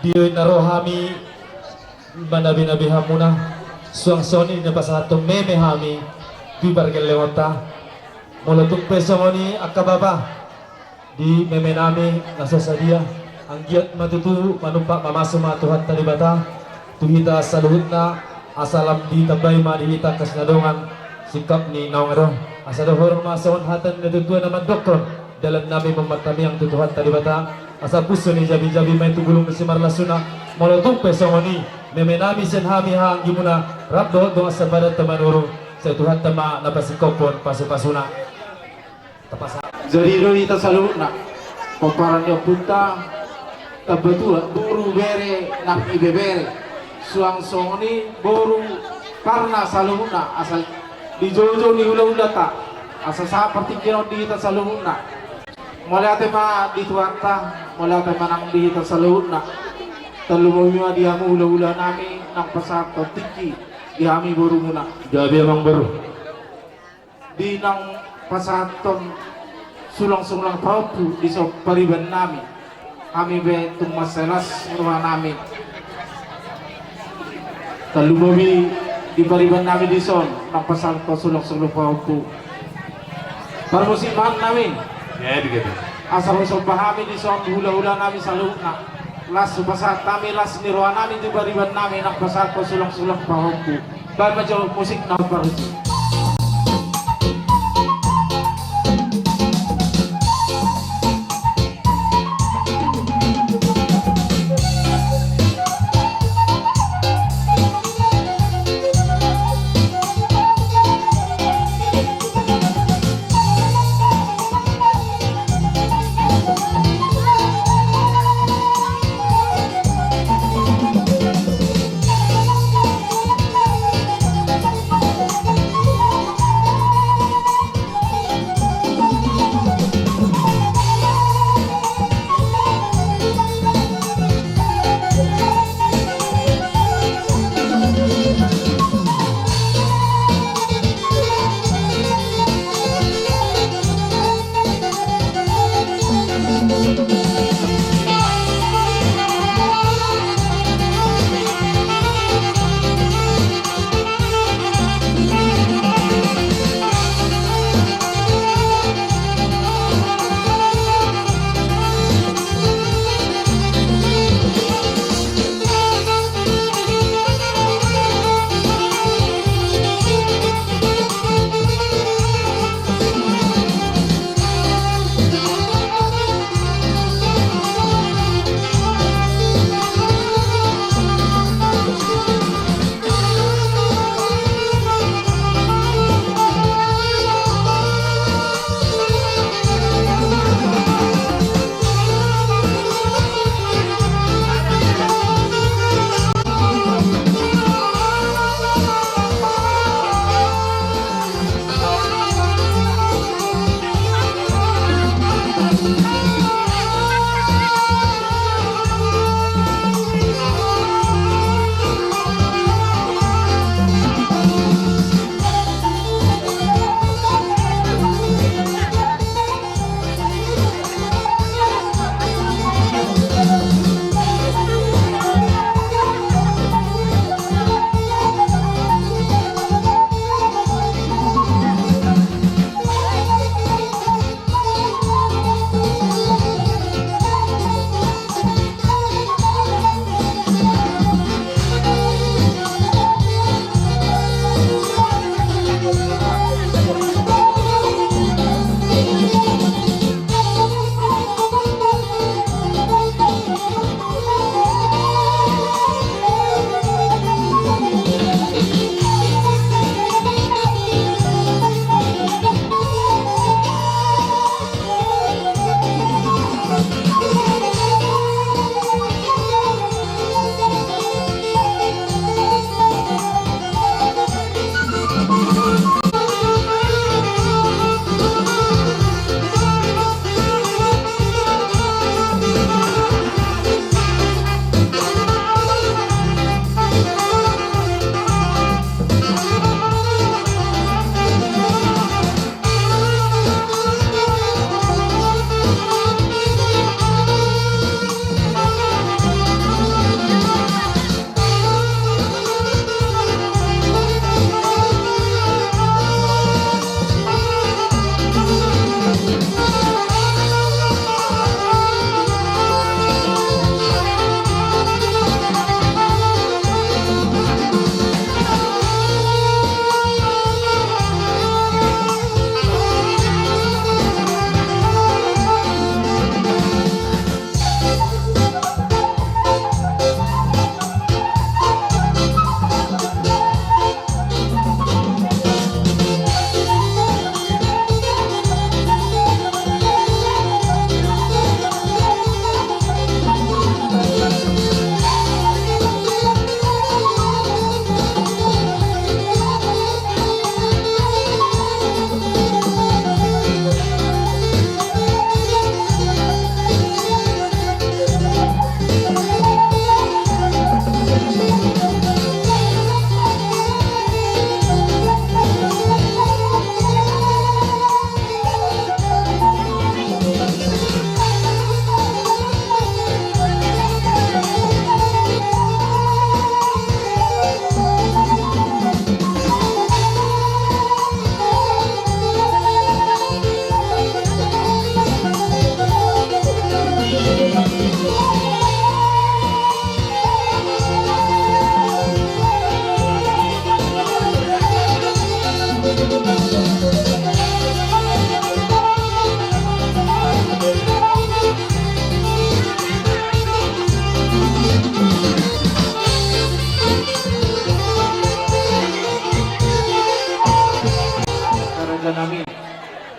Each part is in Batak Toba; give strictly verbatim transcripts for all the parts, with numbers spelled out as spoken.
Di na ro hami manabi-nabi hamuna, suang songon i na pasahathon meme hami tu pargellengonta. Molo tung pe songon i angka bapa, di meme nami na so sadia, anggiat ma tutu manumpak mamasu ma Tuhanta Debata tu hita saluhutna, asa lam ditambai ma di hita angka sinadongan singkop ni naung ro. Asa dohonon ma songon hata ni natuatua na mandokkon, dalan nami mammartamiang tu Tuhanta Debata, asa pusu ni jabi-jabi ma i tu bulung ni simarlasuna. Molo tung pe songon i, meme nami sian hami haha anggimuna, rap dohot dongan sapadan ta Manurung, sai Tuhanta ma na pasingkophon pasu-pasuna. Tapasa. Jadi do hita saluhutna, pomparan ni ompunta, tamba tua, boru, bere nang ibebere, suang songon i boru, parna saluhutna, asa dijou-jou ni hula-hulanta, asa sahat partingkian on di hita saluhutna. Mauliate ma di Tuhanta, mauliate ma nang di hita saluhutna. Tarlumobi ma di hamu hula-hula nami, nang pasahathon tingki di hami borumuna. Gabe amang boru. Di naung pasahathon sulang-sulang pahompu dison pariban nami, hami be tung mansai las roha nami. Tarlumobi di pariban nami dison naung pasahathon sulang-sulang pahompu. Parmusik ma nami. Ya, begitu. Asa ro somba hami dison hula-hula nami saluhutna. Las pasahat nami, las ni roha nami tu pariban nami naung pasahathon sulang-sulang pahompu. Baen ma jo musik na hombar i.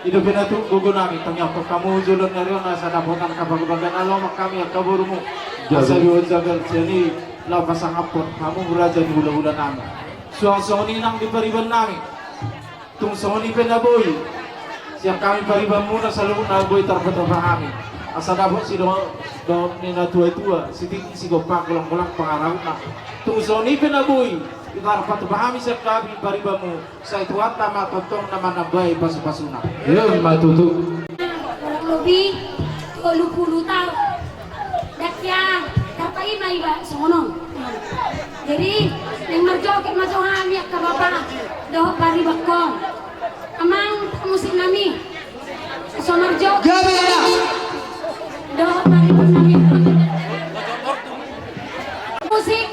Di dope na tu gogo nami, tangiangkon hamu jolo ni ari on asa dapotan angka pangurbangan na lomak hami angka borumu. Asa di on jagal sian i laho pasangaphon hamu raja ni hulahula nami. Suang songon i nang di pariban nami. Tung songon i pe na boi sian hami paribanmuna saluhutna boi tarpatupa hami. Asa dapot sido-, dohot ni na tuatua, sitingki sigompa, golanggolang pangarahutna. Tung songon i pe na boi tarpatupa hami sian hami paribanmu. Sai Tuhanta ma tongtong na manambai pasupasuna. Ima tutu. Kurang lebih tolu pulu taon. Dang hea tarpaima iba songon on. Jadi naeng marjoget ma jo hami angka bapa dohot paribanhon. Amang musik nami. So marjoget. Gabe, ya. Dohot pariban nami. Musik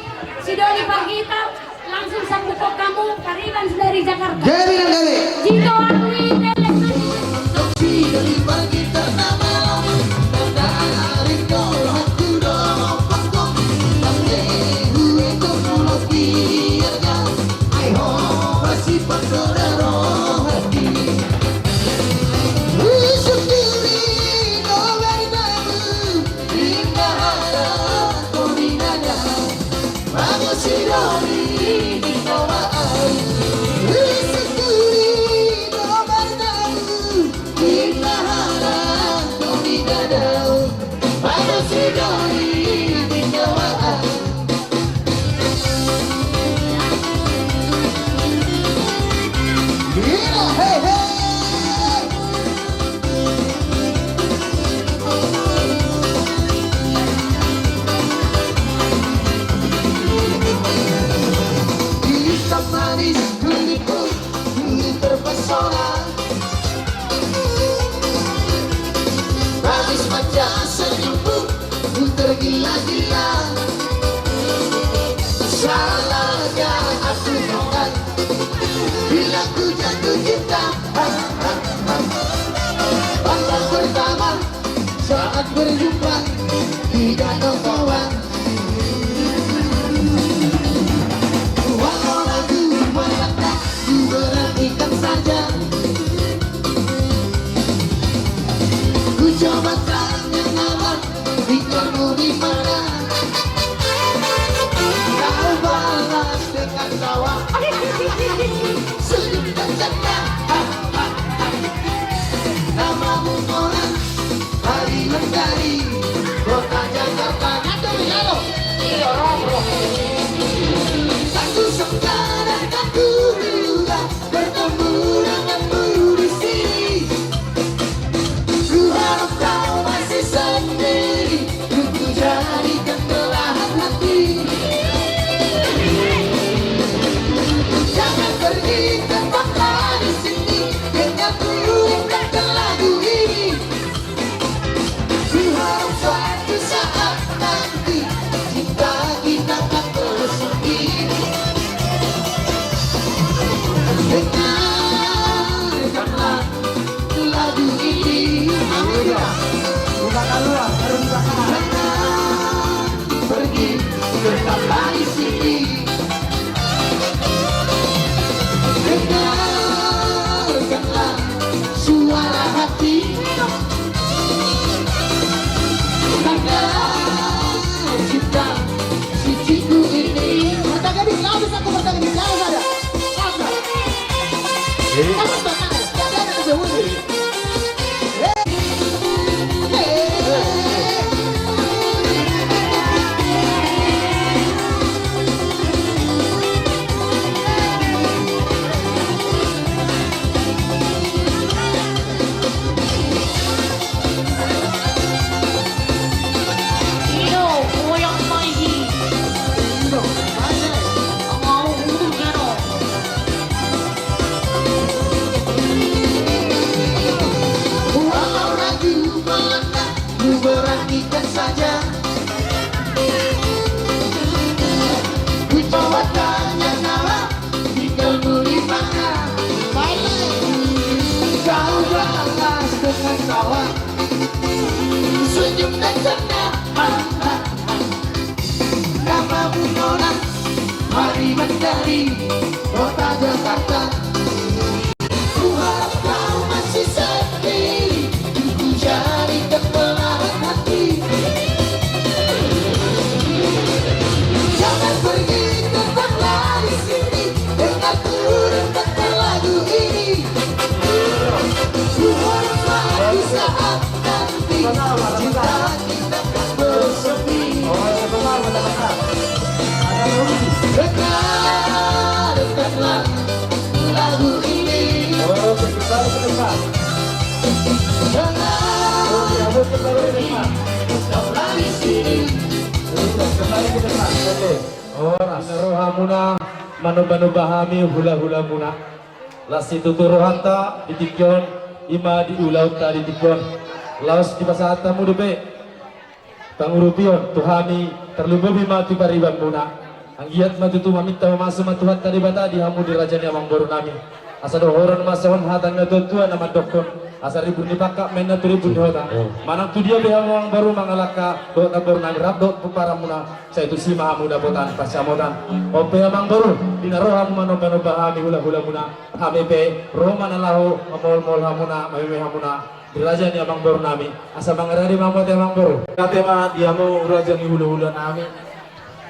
si Doni Pargita. Langsung sambut hamu pariban dari Jakarta. Gabe nang gabe. Jito Arwi Dele. Hitam manis kulitmu, terpesona. Manis manja senyummu, tergila-gila. Salahkah aku, nona, bila ku jatuh cinta? Pandang pertama saat berjumpa di Danau Toba. Walau ragu, walau tak, ku beranikan saja. Ku coba tanya nama, tinggalmu di mana? Kau balas dengan tawa. Senyum dan canda. Namamu Monas, hari mentari, kota Jakarta. Satu sengkala satu duga bertemu denganmu di sini. Ku harap kau masih sendiri, ku jadikan belahan hati. Jangan pergi, tetaplah di sini, dengar ku ungkapkan lagu ini. Ku harap suatu saat nanti cinta kita akan bersemi. Dengarkanlah lagu ini. Amin. Buka keluar, baru buka keluar. Jangan pergi, tetaplah di sini. Dengarkanlah suara hati. Tanda cinta sisiku ini. Bertanya di, langsung aku bertanya di, langsung ada. Langsung. Eh. Kamu bertanya, ada, ada, ada, ada. Walau ragu melanda, ku beranikan saja. Ku coba tanya nama, tinggalmu di mana? Kau balas dengan tawa, senyum dan canda. Namamu Monas, hari mentari, kota Jakarta. Ku harap kau masih setia. Dengarkanlah lagu ini. Oke, kembali ke depan. Oke, kembali ke depan. Tetaplah di sini. Kembali ke depan. Oke. Horas. Di na ro hamuna manomba-nomba hami hula-hulamuna. Las situtu rohanta di tingki on, i ma di ulaonta di tingki on. Laos dipasahat hamu dope pangurupion tu hami, tarlumobi ma tu paribanmuna. Anggiat ma tutu maminta mamasu ma Tuhanta Debata di hamu di raja ni amangborunami. Asa dohonon ma songon hata ni natuatua na mandokkon: Asa ribur ni pangkang ma inna tu ribur ni hota. Manang tudia pe hamu amangboru mangalangka dohot namborunami rap dohot pomparanmuna, sai tusi ma hamu dapotan pansamotan. On pe amangboru, di na ro hamu manomba-nomba hami hula-hulamuna, hami pe ro ma na laho mamohol-mohol hamuna, mamimei hamuna di raja ni amangborunami. Asa mangarade ma hamu ate amangboru. Ate ma di hamu raja ni hula-hulanami.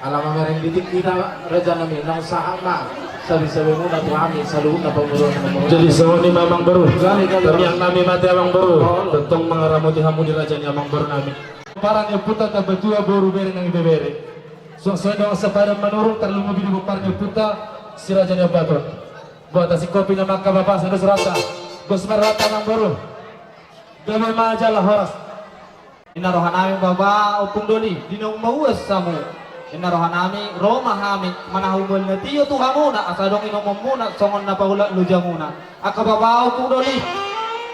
Ala mamereng di tingki hita rajanami, naung sahat ma sabe-sabemuna tu hami saluhutna pamoruon-pamoruon. Jadi songon i ma amangboru. Tamiang nami ma ate amangboru. Tongtong mangaramoti hamu di raja ni amangborunami. Pomparan ni ompunta Tambatua, boru, bere nang ibebere. Suang songon i dongan sapadan manurung, tarlumobi di pomparan ni ompunta si Raja Naiambaton. Boha tasingkopi nama angka bapa, sada surata. Gos ma rohanta amangboru. Gabe ma jala horas. Inna rohanami bapa, ompung doli, di naung mauas hamu. Inna rohanami, ro ma hami manahum bohal na tio tu hamuna, asa adong inomonmuna songon na paulak lojamuna. Angka bapa, ompung doli,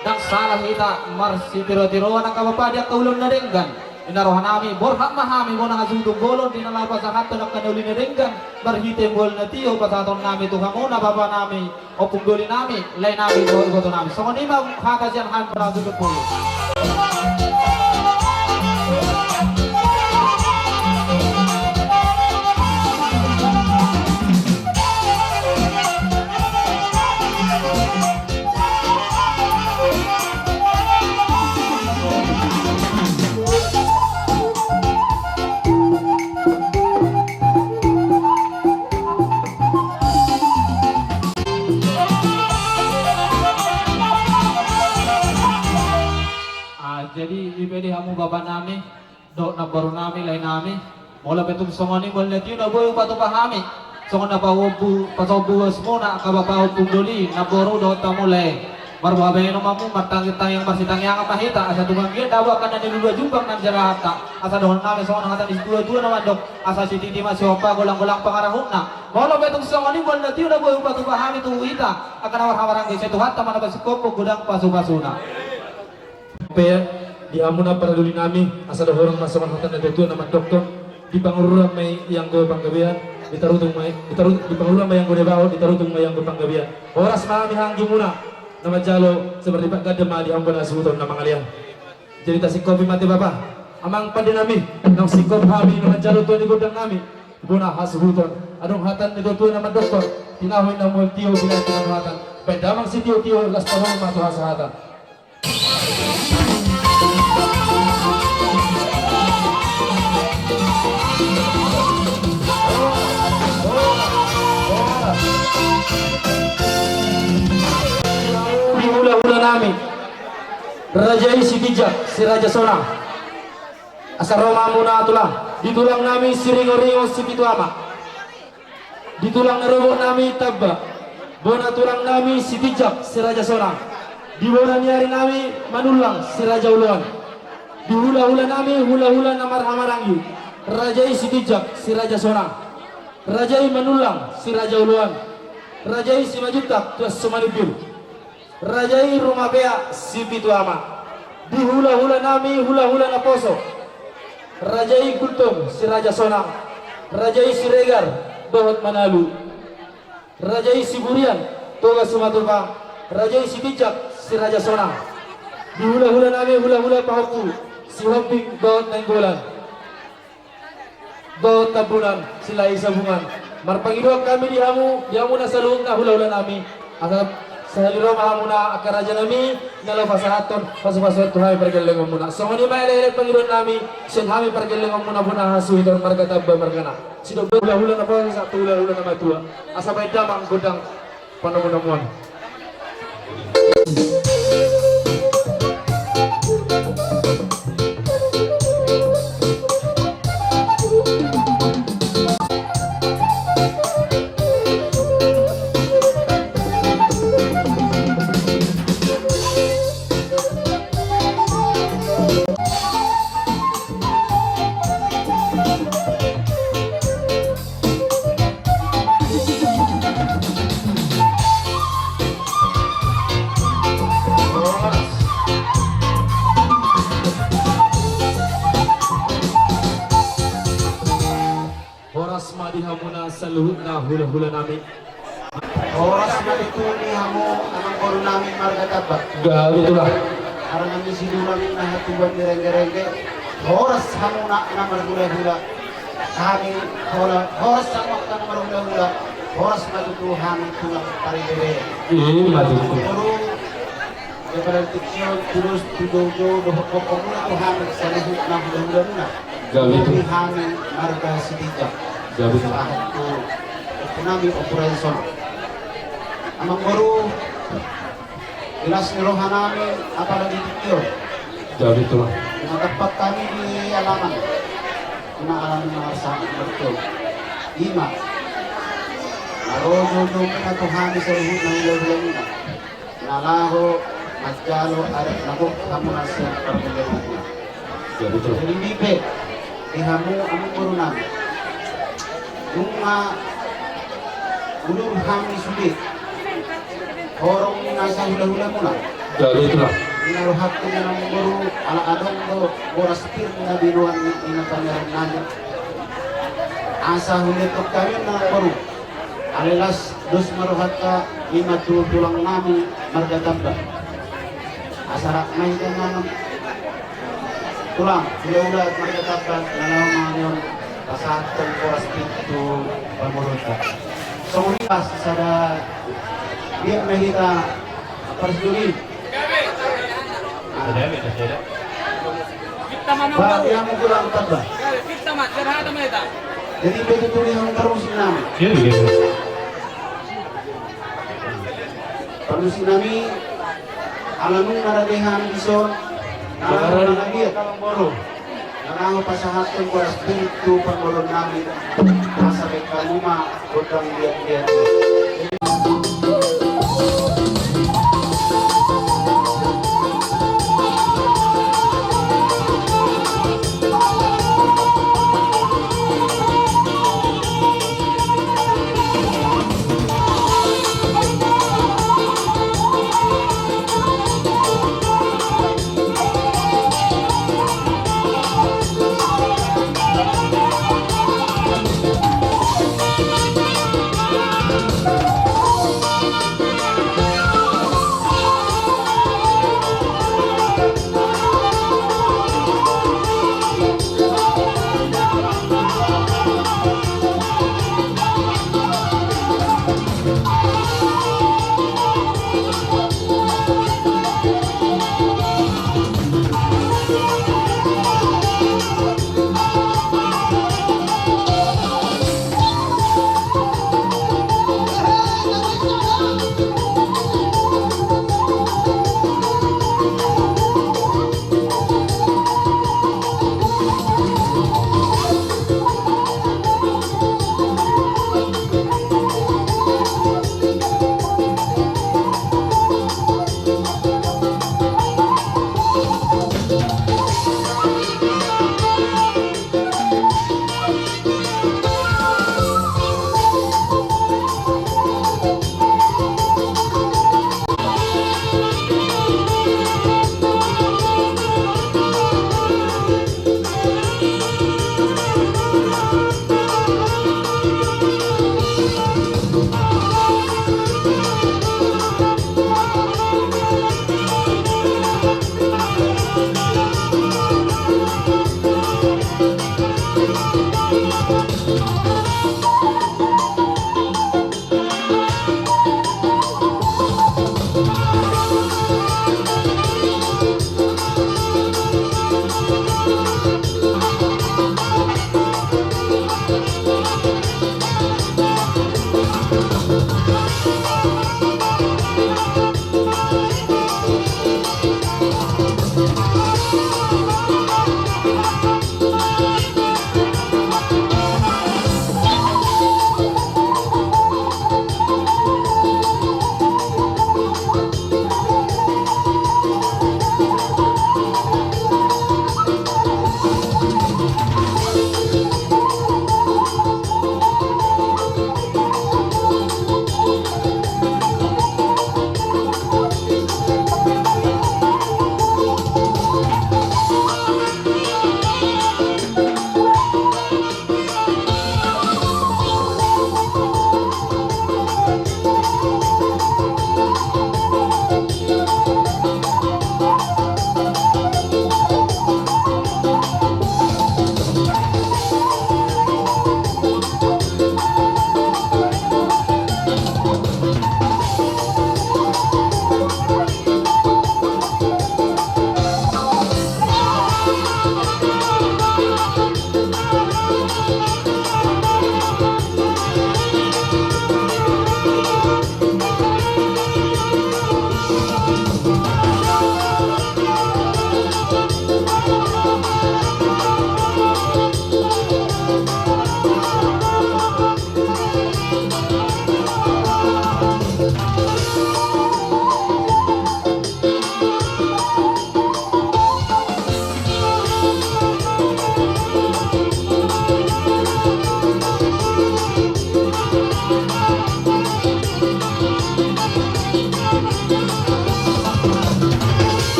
ndang sala hita marsitiro-tiroan angka bapa di angka ulaon na denggan. Inna rohanami, borhat ma hami bona hasuhuton bolon di na laho pasahathon angka na uli na denggan marhite bohal na tio pasahatonnami tu hamuna bapanami, ompung dolinami, laenami dohot ibotonami. Songon i ma hata sian hami parhasuhuton bolon. Ah, jadi i pe di hamu bapanami dohot namborunami, laenami. Molo pe tung songon i bohal na tio na boi hupatupa hami, songon na paompu, pasombu uasmuna angka bapa, ompung doli, namboru dohot hamu lae. Marboha baenon ma hamu, martangiang-tangiang, marsitangiangan ma hita, asa tung anggiat dabo angka na niluluan jumpang nang di jala hata. Asa dohononnami songon hata ni situa-tua na mandok: Asa sititi ma sihompa, golang-golang pangarahutna. Molo pe tung songon i bohal na tio na boi hupatupa hami tu hita angka na marhahamaranggi, sai Tuhanta ma na pasingkophon godang pasu-pasuna. Pe di hamu na paradulinami, asa dohonon ma songon hata ni natuatua na mandokkon: Di Pangururan ma i anggo panggabean, di Tarutung ma i, di Taru-, di Pangururan ma i anggo debahon, di Tarutung ma i anggo panggabean. Horas ma hami hahaanggimuna na manjalo, sabar ni parganda ma di hamu bona hasuhuton na mangalean. Jadi tasingkopi ma ate bapa, amang pandenami, naung singkop hami na manjalo tua ni gondangnami bona hasuhuton. Adong hata ni natuatua na mandokkon: Tinahu inna mual tio, binahen tu na nuhatan. Baen damang sitio-tio, las parumaen ma tu hasahatan. Di hula-hulanami, raja i Sitinjak si Raja Sonang. Asa ro ma hamuna tulang, di tulangnami Siringo-ringo si Pitu Ama. Di tulang ni robotnami Tamba, bona tulangnami Sitinjak si Raja Sonang. Di bona ni arinami Manullang si Raja Oloan. Di hula-hulanami, hula-hula na marhahamaranggi, raja i Sitinjak si Raja Sonang. Raja i Manullang si Raja Oloan. Raja i Simanjuntak tu Assu Manimbir. Raja i Rumapea si Pitu Ama. Di hula-hulanami, hula-hula naposo, raja i Gultom si Raja Sonang. Raja i Siregar dohot Manalu. Raja i Siburian, Toga Simatupa. Raja i Sitinjak si Raja Sonang. Di hula-hulanami, hula-hula pahompu, Sihombing dohot Nainggolan dohot Tambunan, Silahi Sabungan. Marpangidoan hami di hamu, di hamuna saluhutna hula-hulanami. Asa sahali ro ma hamuna angka rajanami na laho pasahathon pasu-pasuon tu hami pargellengonmuna. Songon i ma elek-elek pangidoannami sian hami pargellengonmuna bona hasuhuton marga Tamba margana. Sidok hula-hula naposo sahat tu hula-hula na matua. Asa baen damang godang panomu-nomuan. Ma di hamuna saluhutna hula-hula nami. Horas ma tutu di hamu amangboru nami marga Tambak. Gabe tulang. Harana ni sidulang na hatubuan ni rengge-rengge. Horas hamuna na marhula-hula. Hami hola, horas hamuna na marhula-hula. Horas ma tutu hami tulang pariberean. Ima tutu. Amangboru, di partingkian on tudos tu joujou dohot hohomuna tu hami saluhutna hula-hulamuna. Gabe tutu. Di hami marga Sitinjak. Gabe tutu. Sahat tu ompu nami Ompu Renson. Amangboru, di las ni roha nami apala di tingki on. Gabe tutu. Di na tampak hami di alaman. Ima alaman na marsahat martolu. Ima. Na ro joujoumuna tu hami saluhutna hula-hulamuna. Na laho manjalo adat na gok hamuna sian parmillenganna. Jadi, jadi nipe di hamu amangboru nami. Nunga ulur hami sude. Horong ni nasa hula-hulamuna. Jadi itulah. Ina rohangku ni amangboru ala adong do boras pir na binoan ni ina pangeran nami. Asa huletok hami amangboru. Alai las dos ma rohanta ima tu tulang nami marga Tambak. Asa rap ma hita nangkon tulang, hula-hula marga Tambak, na laho manganeon pasahathon boras pir tu pamoruonta. Songon i pas sada biak ma hita parsidoli. Jadi betul tulis hamu parmusik nami. Parmusik nami, ala nunga rade hami dison. Nunga rade hami dison. Nunga pasahathon boras pir tu parboru nami. Asa baen hamu ma gondang liat-liat.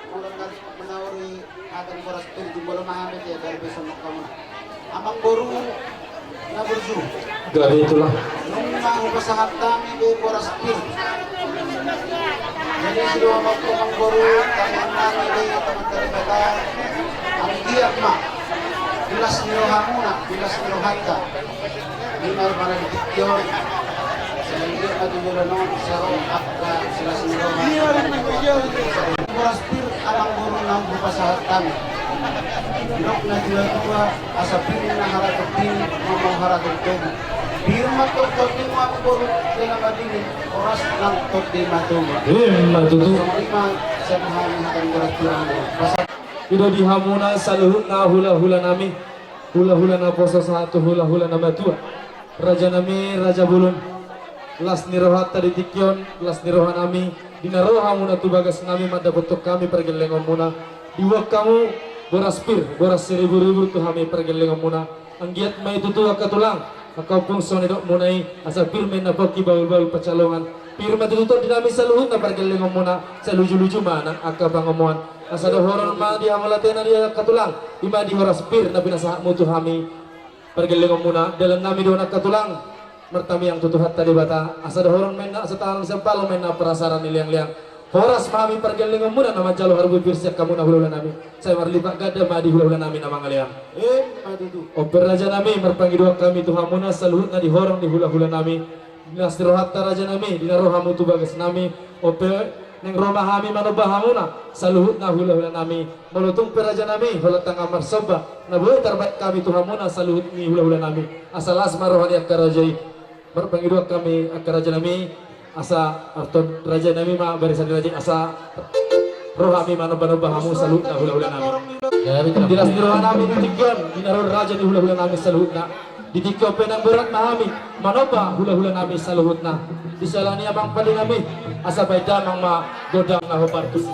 Molo na manauri hata ni boras pir, jumolo ma hami, dia dari beson makamu. Amangboru na burju. Gabe tulang. Nunga hupasahat hami be boras pir. Jadi, sidohonon amangboru, tangiang nami be, Amanta Debata, anggiat ma di las ni rohamuna, di las ni rohanta. Di na ro di tingki on, sai anggiat ma tu joloan on sai ro angka silas ni roha. Boras pir, amangboru, na hupasahat hami. Didok natuatua, asa pir ma haratok pir, mamau haratok togu. Pir ma tongtong di amangboru dalam adingin, horas nang tondi ma togu. Ima tutu. Songon i ma sian hami hata ni boras pir, amangboru. Pasahat. I do di hamuna saluhutna hulahula nami, hulahula naposo sahat tu hulahula namatua. Raja nami, raja bolon. Las ni rohanta di tingki on, las ni roha nami, di na ro hamuna tu bagas nami mandapothon hami pargellengonmuna. Diboan hamu boras pir, boras siriburibur tu hami pargellengonmuna. Anggiat ma i tutu angka tulang, angka ompung, songon na nidokmuna i, asa pir ma inna pongki bahulbahul pansalongan. Pir ma tutu tondi nami saluhutna pargellengonmuna, sai lujuluju ma nang angka pangomoan. Asa dohonon ma di hamu lae na di angka tulang, i ma di horas pir na pinasahatmu tu hami pargellengonmuna, dalan nami do on angka tulang, martangiang tu Tuhanta Debata, asa dohonon ma inna, asa tangan sian palu ma inna, parasar ni leangleang. Horas ma hami pargellengonmuna na manjalo harbue pir sian hamuna hulahula nami, sai marlipat ganda ma di hulahula nami na mangalean. Ima tutu. On pe raja nami, marpangidoan hami tu hamuna saluhutna di horong ni hulahula nami. Las ni rohanta raja nami, di na ro hamu tu bagas nami, on pe naeng ro ma hami manomba hamuna saluhutna hulahula nami. Molo tung pe raja nami, holan tangan marsomba, na boi tarbahen hami tu hamuna saluhut ni hulahula nami, asa las ma roha ni angka raja i. Marpangidoan hami angka raja nami, asa arton raja nami ma barisan ni raja i, asa ro hami manombanomba hamu saluhutna hulahula nami. Di las ni roha nami di tingki on, di na ro raja ni hulahula nami saluhutna. Di tingki on pe naeng borat ma hami manomba hulahula nami saluhutna. Di siala ni i amang pande nami, asa bahen damang ma gondang na hombar tusi.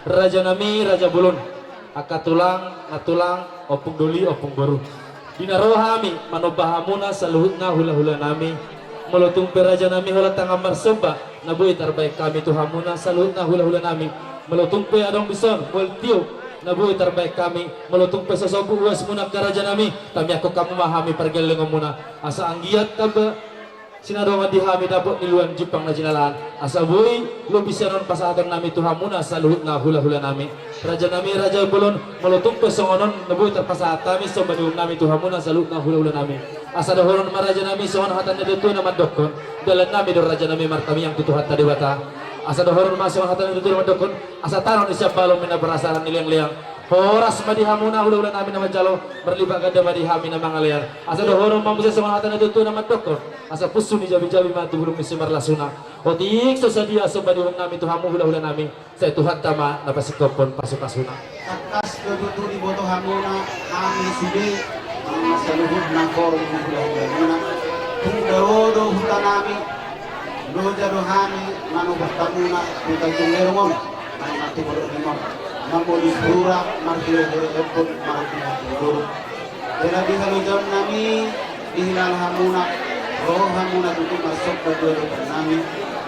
Raja nami, raja bolon. Angka tulang, nantulang, ompung doli, ompung boru. Di na ro hami manomba hamuna saluhutna hulahula nami. Molo tung pe raja nami holan tangan marsomba, na boi tarbahen hami tu hamuna saluhutna hulahula nami. Molo tung pe adong dison mual tiop, na boi tarbahen hami. Molo tung pe so sobu uasmuna angka raja nami, tangianghon hamu ma hami pargellengonmuna. Asa anggiat tamba sinadongan di hami dapot ni luan jumpang na jinalahan. Asa boi lobi sian on pasahaton nami tu hamuna saluhutna hulahula nami. Raja nami, raja bolon, molo tung pe songon on na boi tarpasahat hami somba ni uhum nami tu hamuna saluhutna hulahula nami. Asa dohonon ma raja nami songon hata ni natuatua na mandokkon: Dalan nami do raja nami martangiang tu Tuhanta Debata. Asa dohonon ma songon hata ni tutur mandokkon, asa tano ni sian balong ma na parasaan ni leangleang. Horas ma di hamuna hulahula nami na manjalo, marlipat ganda ma di hami na mangalean. Asa dohonon ma muse songon hata ni tutur na mandokkon, asa pusu ni jabijabi ma tu bulung ni simarlasuna. Otik so sadia somba ni uhum nami tu hamu hulahula nami, sai Tuhanta ma na pasingkophon pasupasuna. Tangkas do tutu diboto hamuna hami sude, saluhutna horong ni hulahula muna. Tung dao do huta nami, loja do hami manogot hamuna tu Tanjung Lerong on, manang tu Pondok Lima on, mamolus rura, marhirehire embun, marhirehire boru. Jala di halojaon nami, di hilala hamuna, ro hamuna tutu marsomba tu adopan nami,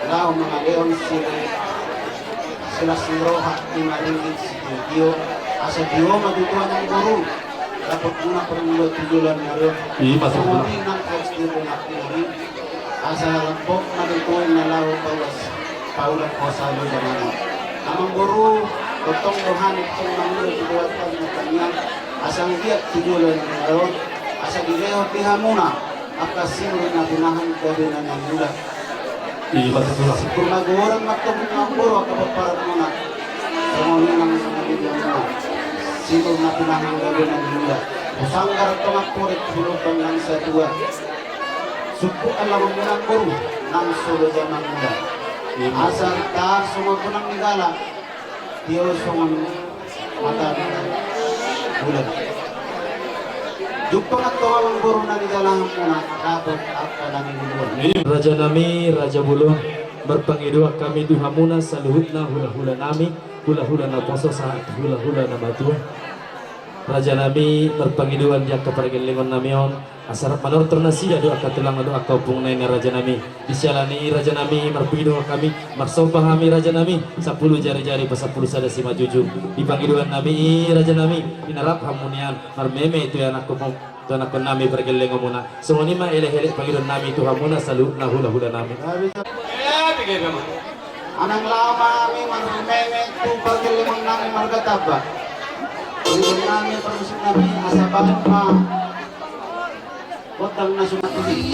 laho mangalehon sila, silas ni roha, lima ringgit sitio-tio, asa tio ma tutu amangboru, dapot muna parngoluan tu joloan ni ari on. Ima tutu. Songon i nang ekstrim rumah nami. Asa lambok ma tutu na laho paulas, paulas poso ni jamaah. Amangboru, tongtong do hami tung mangula di luat kami na tangiang, asa anggiat tu joloan ni ari on, asa dilehon di hamuna angka sinur na pinahan gabe na niula. Ima tutu. Singkop ma goaran ma tong amangboru angka pomparanmuna. Songon i nang songon i hamuna. Sinur na pinahan gabe na niula. Husanggar tong amangboru, hulompan nang satua. Sungkun ala mamboru nang solo jaman muda. Ima. Asa tarsongon gunang ni gala, tio songon mata ni bulan. Jumpa ma tong amangboru na nijalahan muna, dapot angka na niluluan. Raja nami, raja bolon, marpangidoan hami tu hamuna saluhutna hulahula nami, hulahula naposo sahat hulahula namatua. Raja nami, marpangidoan di angka pargellengon nami on, asa rap manortor nasida do angka tulangna do angka ompungna i, raja nami. Di siala ni i, raja nami, marpangidoan hami, marsomba hami, raja nami, sampulu jarijari pasampulu sada simanjujung. Di pangidoan nami i, raja nami, di na rap hamu nian marmeme tu anakkon, tu anakkon nami pargellengon muna. Songon i ma elek-elek pangidoan nami tu hamuna saluhutna hulahula nami. Amang, laho ma hami marmeme tu pargellengon nami marga Tamba. Pargellengon nami, parmusik nami, asa bahen ma gondang na sumat i.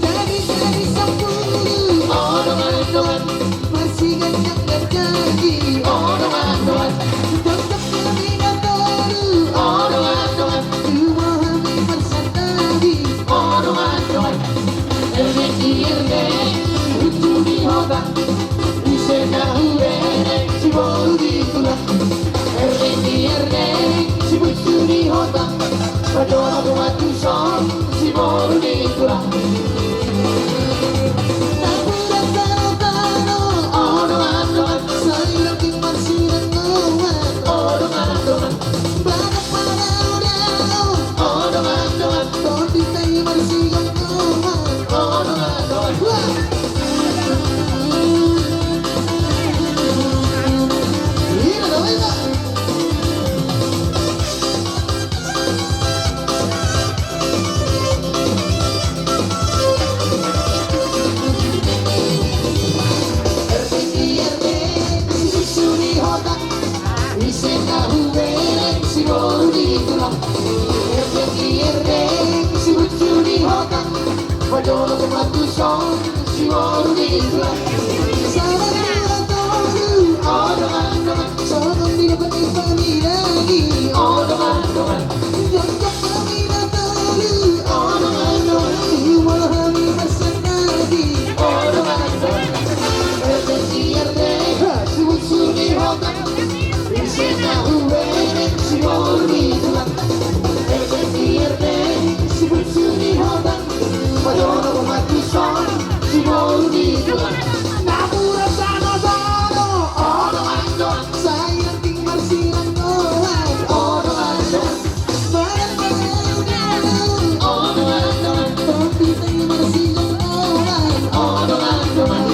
Jadi, jadi sampulu. Oh, dongan, dongan. Marsiganjang ganjang i. Oh, dongan, dongan. Dongan kami na tolu. Oh, dongan, dongan. Tubu hami marsantabi. Oh, dongan, dongan. Erne i erne, uju ni hota. Ise na hubereng, si boru ni tulang. Erne i erne, si bucu ni hota. Pajolo buat tuson, si boru ni tulang. Napuran tano-tano, oh, dongan, dongan. Sai lagi marsirangoan, oh, dongan, dongan. Badan pada udah, oh, dongan, dongan. Tondi tai marsirangoan, oh, dongan, dongan. Wah. Ina, ina. Ise na hubereng, si boru ni tulang. Erne i erne, si bucu ni hota. Pajolo buat tuson, si boru ni tulang. Sabar dua tolu, oh, dongan, dongan. Songon dia panimpani lagi, oh, dongan, dongan. Jongkok kami na tolu, oh, dongan, dongan. Tubu hami marsantabi, oh, dongan, dongan. Erne i erne, si bucu ni hota. Ise na hubereng, si boru ni tulang. Erne i erne, si bucu ni hota. Pajolo buat tuson, si boru ni tulang. Napuran tano-tano, oh, dongan, dongan. Sai ranting marsirangoan, oh, dongan, dongan. Badan pada udah, oh, dongan, dongan. Tondi tai marsirangoan, oh, dongan, dongan.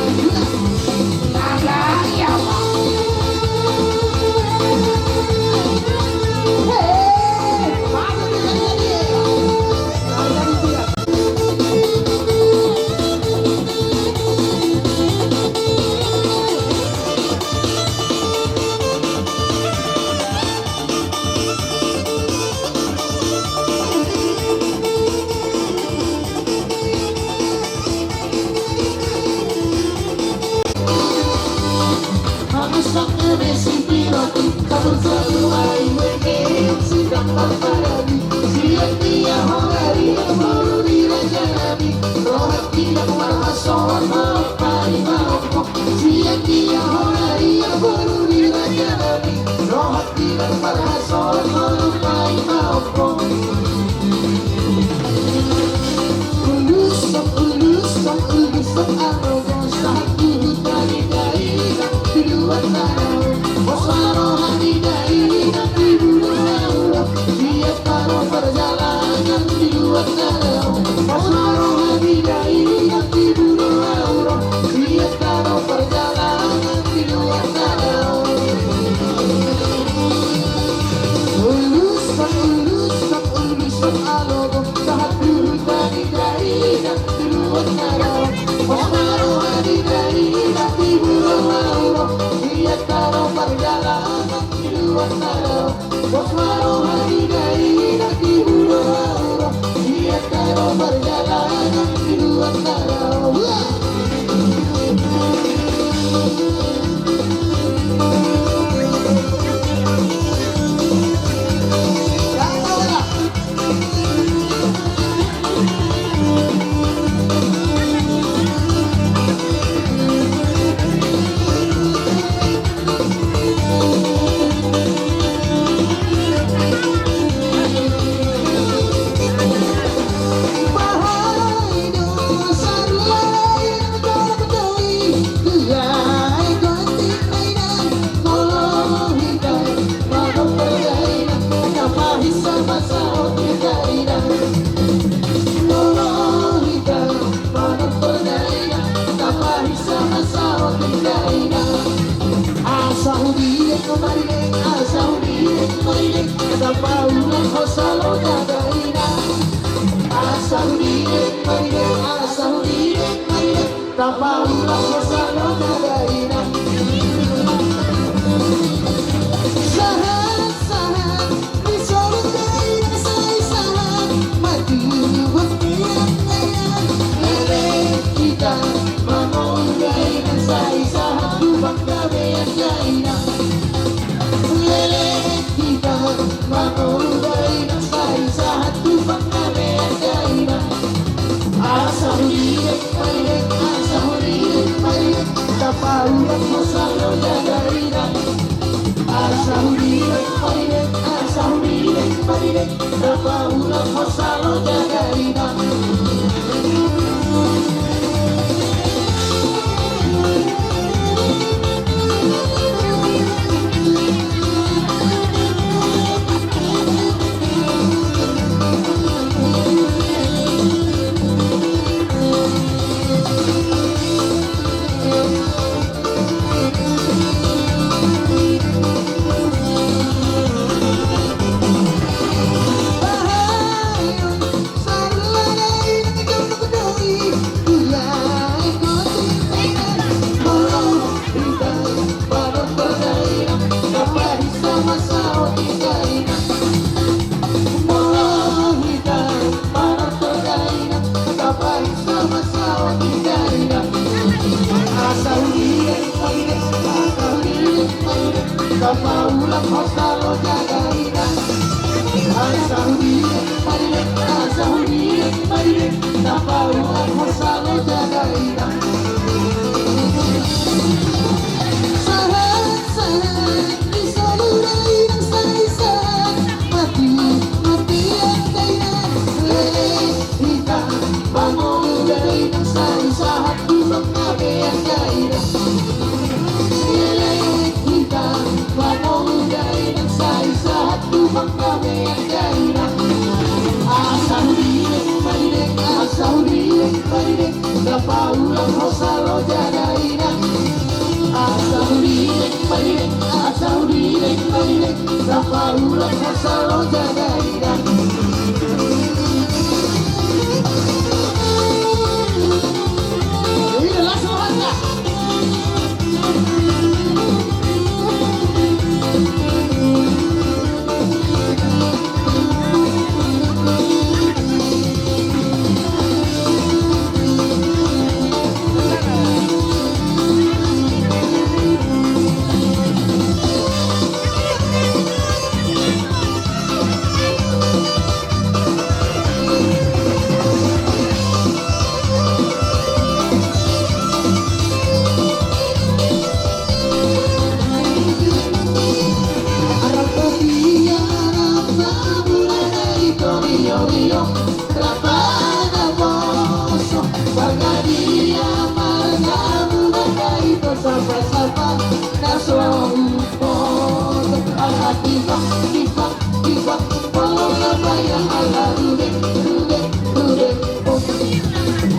Sapa-sapa na so umpot. Ala timbang, timbang, timbang, molo na baya ala rudeng, rudeng, rudeng, pom.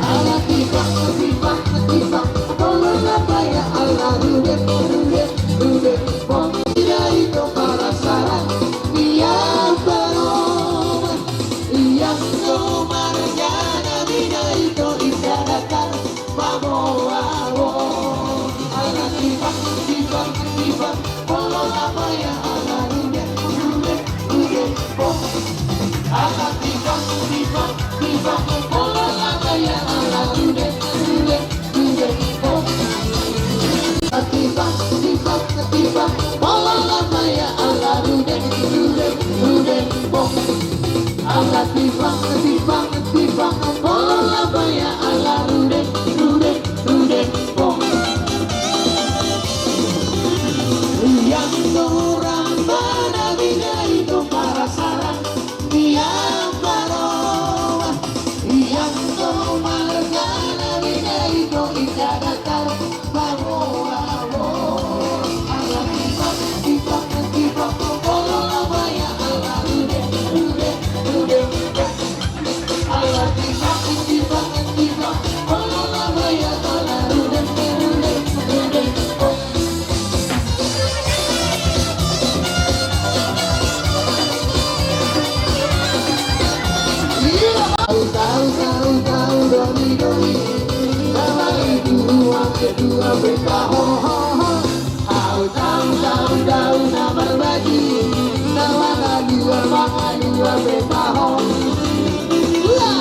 Ala timbang, timbang, timbang, molo na baya ala rudeng, rudeng, rudeng, pom. Ida ito parasaran, ia baru. Ia so marga na bina ito ida datar. Baboa, baboa. Ala timbang, timbang, timbang, molo na baya ala rudeng, rudeng, rudeng, pom. Ala timbang, timbang, timbang, molo na baya ala rudeng, rudeng, rudeng, pom. Ala timbang, timbang, timbang, molo na baya ala rudeng, rudeng, rudeng, pom. Ala timbang, timbang, timbang, molo na baya ala rudeng, rudeng, rudeng, pom. Ia so ramba na bina ito parasaran, ia baroa. Ia so marga na bina ito ida datar. Au tau, tau, tau, doli, doli. Nama itu ruang kedua berita, ho, ho, ho. Au tau, tau, tau, na marbagi. Nama kedua, kedua berita, ho. Ula.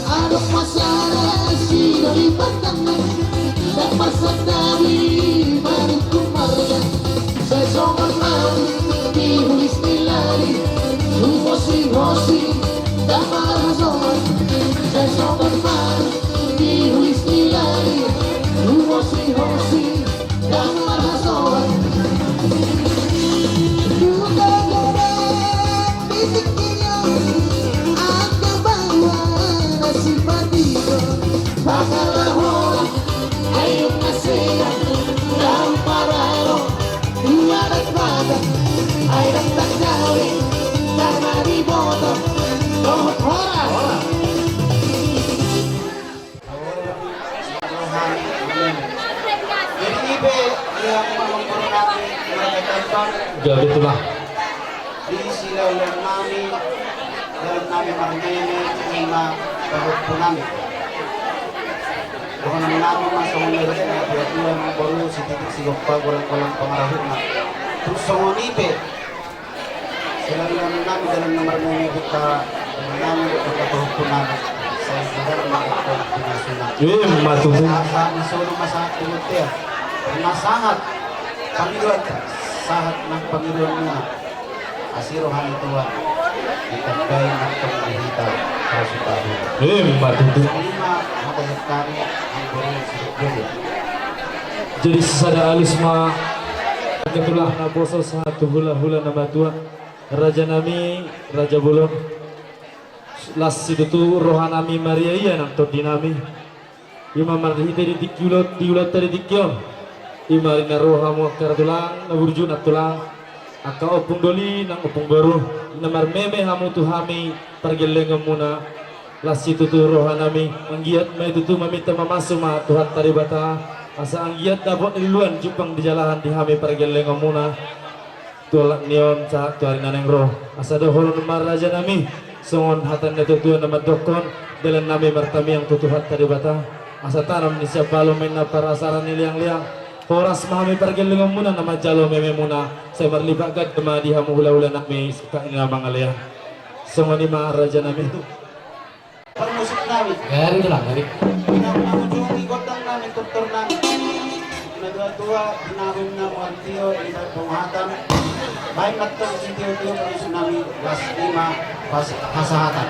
Adong ma sada sidoli pandangan, dang parsandari manungkun marga. Sai songon malu di hulis ni lali, huhosi-hosi dang marhasoan. Sai songon malu di hulis ni lali, huhosi-hosi dang marhasoan. Dua godang di tingkina, angka baoa na sipatiko. Pakalahoan, ayo masea, dang paralo, dua adat Batak, ai dang tanggawe, karna diboto dohot horas. Jadi i pe ia ma mamboan nami marga Tanjung. Jadi itulah. Di silalaon nami, dalan nami marmeme, ima pahompu nami. Dohonon nami ma songon i, ras ni tua-tua, boru sititik sigompa, golang-golang pangarahutna. Tung songon i pe. Silalaon nami dalan na marmeme, hita nami, hita pahompu nami. Sai godang ma pahompu na sunat. Ima tutu. Sahat na solu ma sahat tu bontean. Ima sahat pangidoan, sahat nang pangidoan muna. Asi roha ni Tuhan. Ditandai nang tong di hita. Ima tutu. Ima hata hami. Jadi sisada alus ma. Ketulah na poso sahat tu hula-hula na matua. Raja nami, Raja Bolon. Las situtu rohanami, maria ia nang tondinami. Ima marhite di tingki ulaon, di ulaonta di tingki on. Ima di na ro hamu angka tulang, na burju na tulang, angka ompung doli nang ompung boru, na marmeme hamu tu hami pargellengonmuna. Las situtu rohanami, anggiat ma i tutu maminta mamasu ma Tuhanta Debata, asa anggiat dapot ni luluan jumpang di jalahan di hami pargellengonmuna. Tu olat ni on sahat tu ari na naeng ro. Asa dohonon ma rajanami, songon hata ni natuatua na mandokkon, dalannami martamiang tu Tuhanta Debata. Asa tanom ni sian balong ma inna parasaran ni leangleang. Horas ma hami pargellengonmuna na manjalo mememuna. Sai marlipat ganda ma di hamu hulahulanami, sangkap ni na mangalean. Songon i ma rajanami. Parmusik nami. Gari tulang, gari. Inang mangujungi gondang nami, tortor nami. Natuatua, nami na muartio, ina pungatan. Baik mattong sitio-tio parmusik nami, las ima pas hasahatan.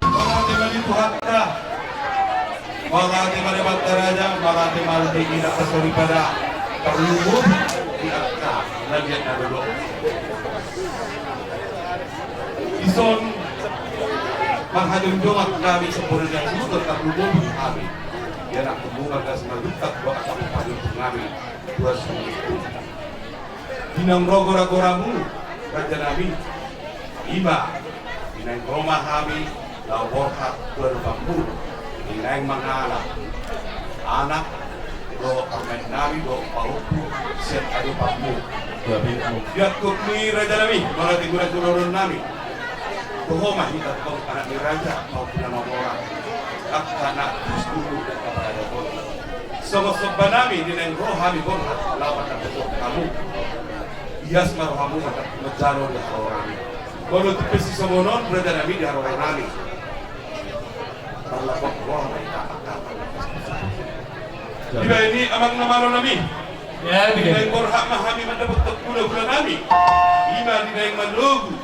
Mauliate ma di Tuhanta. Mauliate ma di Amanta Raja, mauliate ma di ina soripada. Tarlumobi di angka na liat na dolok. Dison marhajongjongan hami sampurna na suhut, tarlumobi hami. Ia na kumbu margas malutak buat angka pangajung hami. Dua suhut. Di naung ro goragoramu, rajanami, ima, di naeng ro ma hami, laho borhat tu adopanmu, di naeng mangalap anak dohot parumaennami dohot pahompu sian adopanmu. Di angkup ni rajanami, mauliate guru-guru nami. Toho ma hita tong anak ni raja, pahompu na mamora. Angka na tus dulu dan kapala jatoni. Songon somba nami di naeng ro hami borhat laho mandapothon hamu. Ias ma rohamu manjalo di haroro nami. Molo tung pe sisongon on raja nami di haroro nami. Marlapok roha ma hita angka. Dibahen i amang na malo nami. Di naeng borhat ma hami mandapothon hulahula nami. Ima di naeng manogu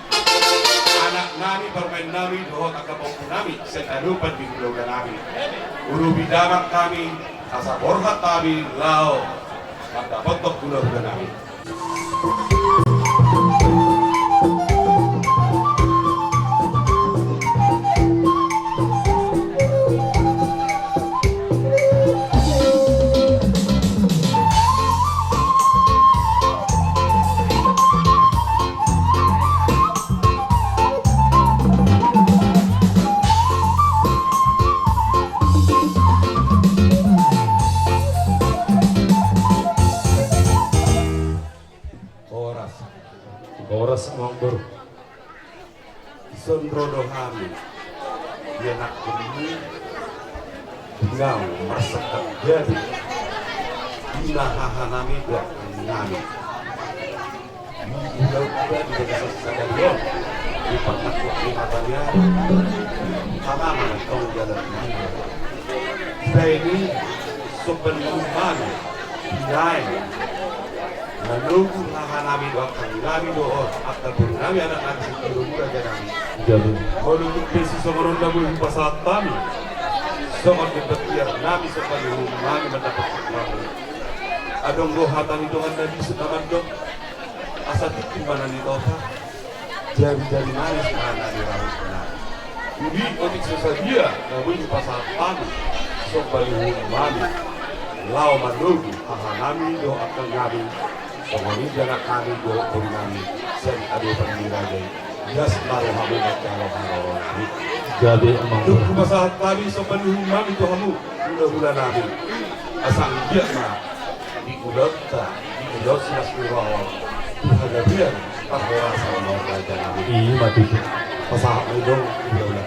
anak nami, parumaen nami dohot angka pahompu nami sian adopan ni hulahula nami. Urupi damang hami asa borhat hami laho mandapothon hulahula nami. Horas. Horas, Amangboru. Dison ro do hami, ianakhonmu, di naung marsangkap gabe, ina hahanami dohot nami. Di ulaonta di bagasan sadari on, di pangkatkup ni hata ni ari, hama ma na tong jalan ni. Dibahen i, somba ni uhum nami, di naeng manogu hahanami dohot angkangnami dohot angka borunami, anaknami, sitirumu rajanami. Molo tung pe sisongon on na boi hupasahat hami songon demban tiar nami, somba ni uhum nami mandapothon hamu. Adong do hata ni dongan na disi na mandok, asa tingki ma na nitopa, jari-jari manis ma na nirahutna. Uli otik so sadia na boi hupasahat hami somba ni uhum nami, laho manogu hahanami dohot angkangnami, songon i di anaknami dohot borunami sian adopan ni raja i. Ias ma rohamu manjalo haroro nami. Gabe, Amang. Dung hupasahat hami somba ni uhum nami tu hamu, hulahulanami, asa anggiat ma di ulaonta, di ulaon silas ni roha on, tu hagabean parhorasan ma on, rajanami. I ma tutu. Pasahat ma i, dong, hulahula.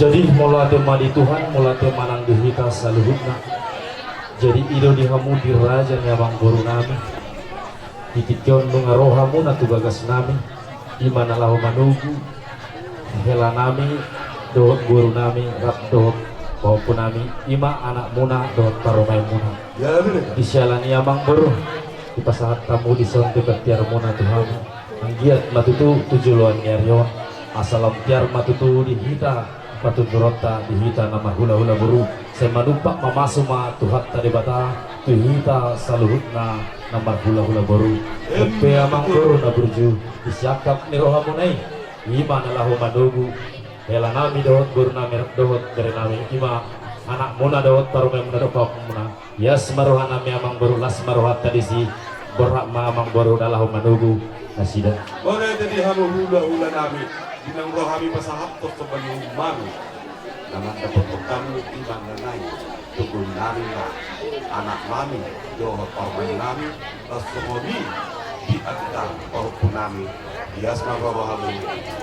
Jadi, mauliate ma di Tuhan, mauliate ma nang di hita saluhutna. Jadi, i do di hamu di raja ni amangborunami. Di tingki on nunga ro hamuna tu bagasnami, ima na laho manogu helanami dohot borunami rap dohot pahompunami, ima anakmuna dohot parumaenmuna. Di siala ni i, Amangboru, Dipasahat hamu dison tu partiarmuna tu hami. Anggiat ma tutu tu joloan ni ari on asa lam tiar ma tutu di hita patunduronta, di hita na marhulahula boru. Sai manumpak mamasu ma Tuhanta Debata tu hita saluhutna na marhulahula boru. Dope amangboru na burju, di siangkap ni rohamuna i, i ma na laho manogu helanami dohot borunami dohot berenami, i ma anakmuna dohot parumaenmuna dohot pahompumuna. Ias ma rohanami amangboru, las ma rohanta disi. Borhat ma amangboru na laho manogu nasida. Mauliate di hamu hulahulanami, di naung ro hami pasahathon somba ni uhumnami. Na mandapothon hamu i ma na naeng togolnami ma anaknami dohot parumaennami, las songon i di angka pahompunami. Ias ma roha hamu,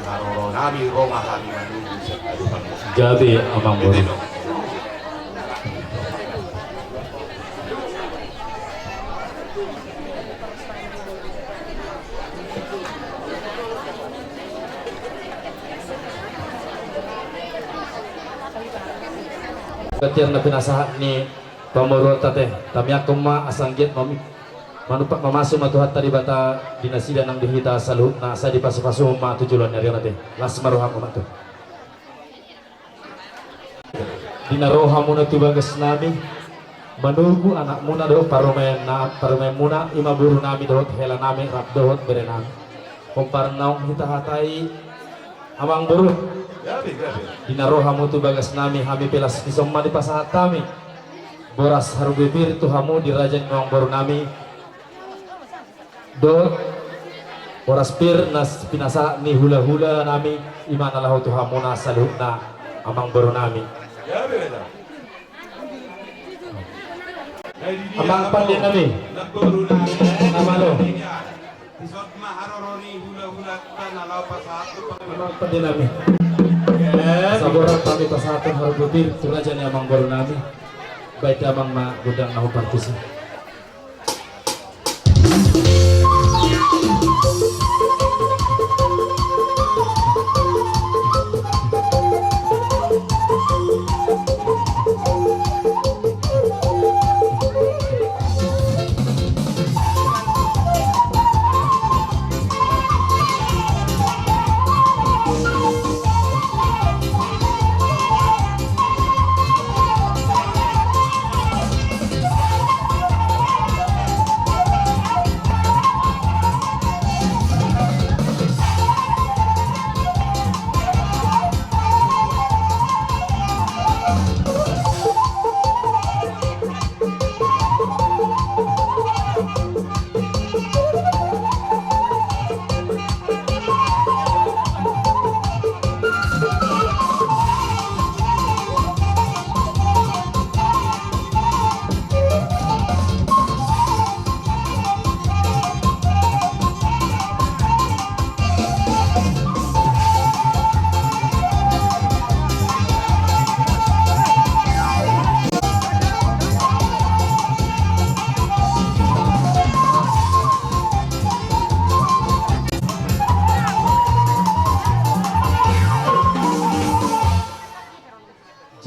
haroroonami ro ma hami manogu sian adopanmu. Gabe amangboru. Partiar na pinasahat ni pamoruonta, ate, tamiangkon ma asa anggiat mami-, manumpak mamasu ma Tuhanta Debata di nasida nang di hita saluhutna, sai dipasupasu ma tu joloan ni ari on, ate. Las ma rohamu ma tu. Di na ro hamuna tu bagasnami manogu anakmuna dohot parumaenna, parumaenmuna, i ma borunami dohot helanami rap dohot berenami. Hombar naung hita hatai amangboru. Gabe, gabe. Di na ro hamu tu bagasnami, hami pe las dison ma dipasahat hami boras harbue pir tu hamu di raja ni amangborunami. Dohot boras pir na s-, pinasahat ni hulahulanami, i ma na laho tu hamuna saluhutna amangborunami. Amang pandenami. Na malo. Amang pandenami. Asa boras hami pasahathon harbue pir tu raja ni amangborunami. Baen damang ma gondang na hombar tusi.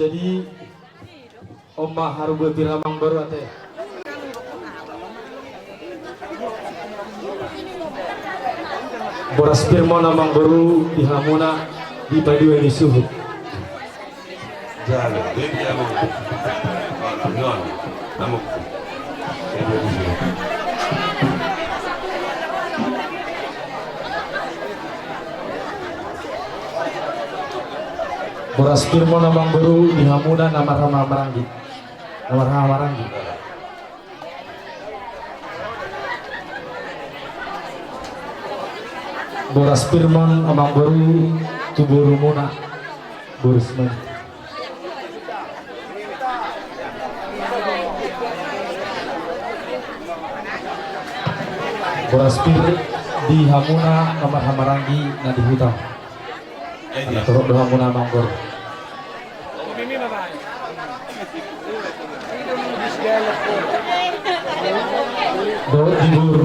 Jadi, on ma harbue pir amangboru, ate. Boras pir ma on amangboru di hamuna di paidua ni suhut. Jalo, jadi amang. Amang. Boras pir ma on amangboru di hamuna na marhaha maranggi. Na marhaha maranggi. Boras pir ma on amangboru tu borumuna. Boras ma on. Boras pir di hamuna na marhaha maranggi na di huta. Torop do hamuna amangboru. Dohot di boru.